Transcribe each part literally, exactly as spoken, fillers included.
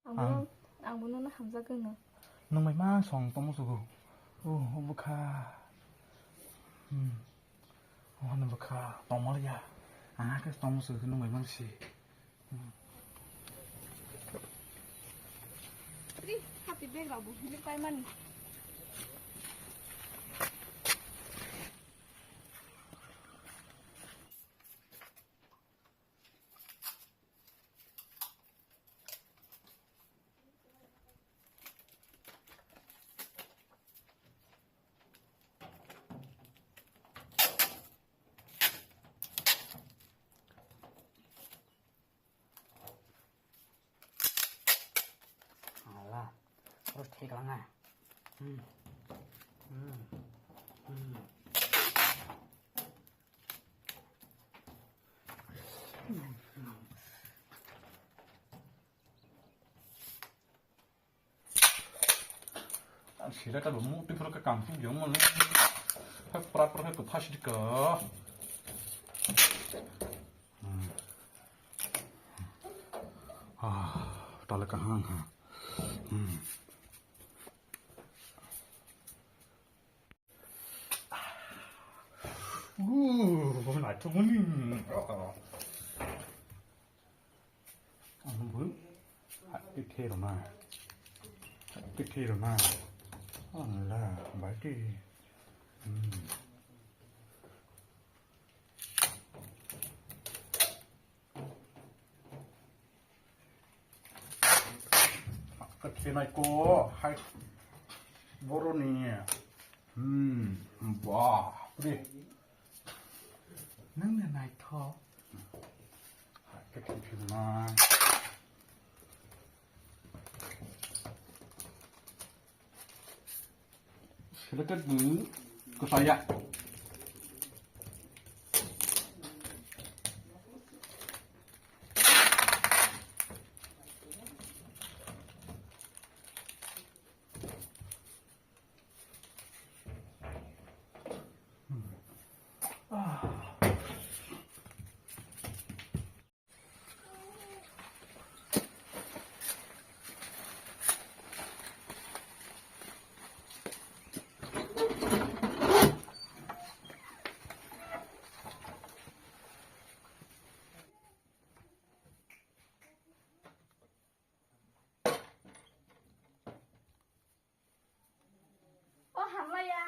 Ang, ang, ang bo nono hamjak wngno. Nwng bai ma song tongmo sugo. O, o bwkha. Hmm. O hwnwi bwkha tongma liya. Ang hakhe tongmo sugo nwng bai mang si. Hmm. Ri, happy bag rok bo, bag paimani. Ala, terus thik langa. Hmm. Hmm. Hmm. Sila ta lumu ti phuru ka kam sing jong mani. Phak pra pra ka pha sidi ka. Hmm. Ah, tala ka hang ha. Hmm. Uh, na chumuni. Ang bun, hati thero na, hati thero na, ang la, bati, hmm. Hati nai ko, hai, boroni, hmm, bah, pri. Nwng no naithok. Hakhe thwiphinma. Selected bu kwchaya. O hamlaya.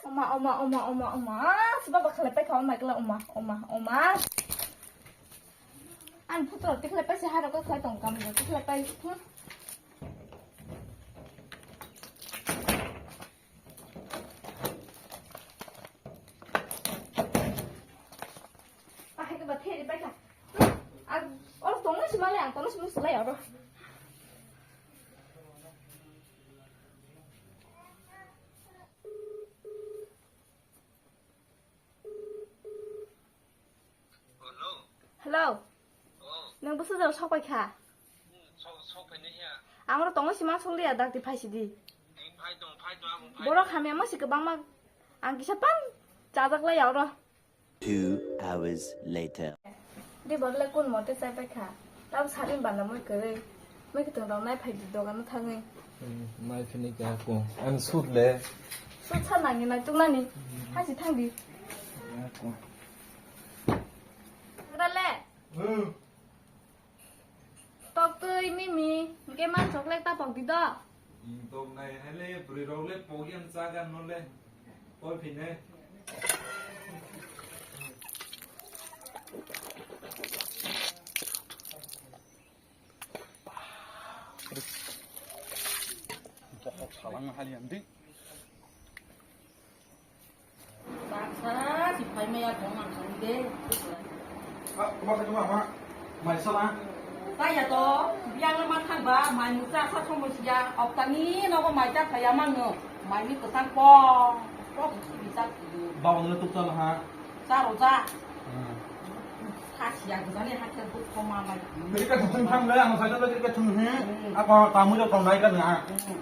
Oma, oma, oma, oma, oma. Siba ba khalai pai kha, oma kala, oma, oma, oma. Ang putro tikhlai pai se haro ko khlai tong kam, tikhlai pai. Hmm. Ahai ko ba theri pai kha. Hmm. Ang oro tongna si male, ang tongna si musulai oro. Hello. Nwng bwsajao sok pai kha? Ang oro tongo si mang song liya, dakti phai sidi. Borok hamya ma si kwbangma, ang kisa pan chajak lai ya oro. Two hours later. Di borle kun mote chai pai kha. Tabo sarin bana moi kwrwi. Moi kwthwng rok nai phai di dogan o thangwi. Hmm, mai phini kha ko. Ani sut le. Sut sa nangni nai tuk nani. Hmm. Hasi thang di. Ya ko. Gra le. Hmm. Tok twi mimi, hwnkhe man chocolate ta pok di do. Tok nai hai le, bwrwi rok le pok yang cha gan no le. Poi phine. Pok salang hali ang di. Baksa si phai maya tong ang song de. Ha, kuma khe kuma ma. Mai sala. Kaya to, biang ma thang ba, mai musa sa thong mo siya. Oktani no ko mai ta phaya mang no. Mai mi ko tang po. Po si bi sa. Ba ong le tuk ta ha. Sa ro sa. Hmm. Sa siya ko ne ha ke bu ko ma mai. Ni ka thung thang le, ang sa le ka thung he. Hmm. Apa kamu jo thong nai ka na. Hmm.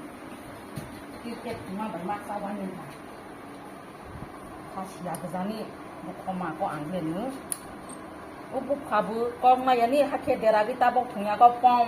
Ki ke ma ba ma sa ba ni ha. Khasiya gwjani, bo khoma ko ang le nw. O bupha bo kok maya ni hakhe dera gwi tabok thwngya kok pom.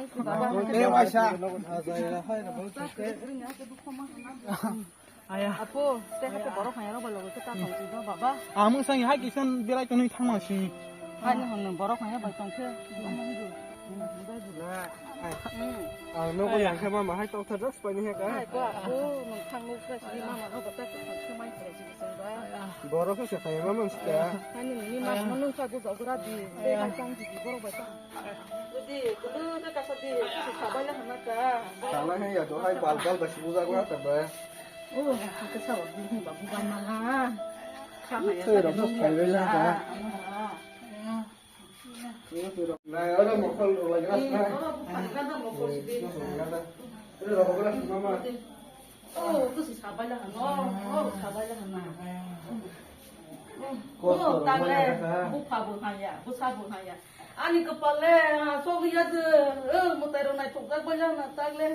Ang khe baba. Tei waisa. Aya. Apo, tei hake borok hanya rok bai logo khe ta tong twi do baba. Amung sang hai kisan belai tongwi thangma si. Hai no hwnwi borok hanya bai tong khe. Ang nogo yang khe mama hai tong thar jas pai ni he ka. Hai ko apo, nung thang nuk khe si mama no bata khe thang khe mai khe si sing ba. Borok khe se khai mama si ka. Hai ni ni mama no nung kha bu jok gra di. Tei hai tong di borok bai tong. Didi, kudu de kasa di, kusi sabai la hana ka. Sabai hai ya, dohai bal bal bai sibujak la ta bai. Oh, hake sabak di, babu ban mala. Kha hai ya, Thoi rok no khai bai la ka. Nai, oro mokol rok lai gra. Oro bu khai gra da mokol si di. Oro rok gra mama. Oh, kusi sabai la hano. Oh, sabai la hano. Oh, tagle. Bupha bo haya, busa bo haya. Ani kapal le, ha, sok ya de. Eh, mutai ro nai thok jak bai la na tagle.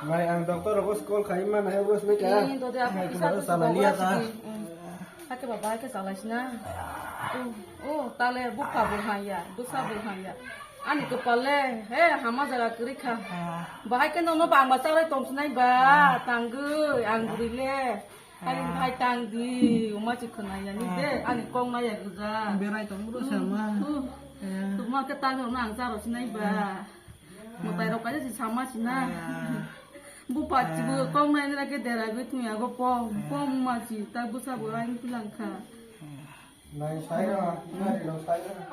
Mai ang doctor rok call khai ma na he bos me ka. Ni do de apa kisa salai liya ka. Ake baba, ake chalai sina. Oh, oh, tale bupha bo haya, busa bo haya. Ani kopal le, he, hama jaga kwrwi kha. Bahai ke nono bangma chalai tong sinai ba, tangwi, ang bwrwi le. Hai, hai tang di, uma chi khna ya ni de, ani kong na ya gja. Berai tong bro sama. Hmm. Tuma ke tang na ang charo sinai ba. Mutai rok kaisa si sama sina. Bupat si bu kong nai nira ke dera gwi thung ya go pom, pom ma si ta busa bo rain pilang kha. Nai sai ra, nai ra sai ra.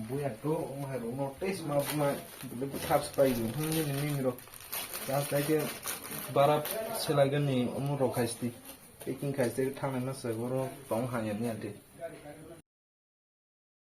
Buya to, umai ro no tes ma buma, bule bu thap spai yo, hmm, ni ni ni ro. Ta sai ke bara selai gani umu ro khaisti. Packing khaisti thang na sa go ro tong ha ya ni ante.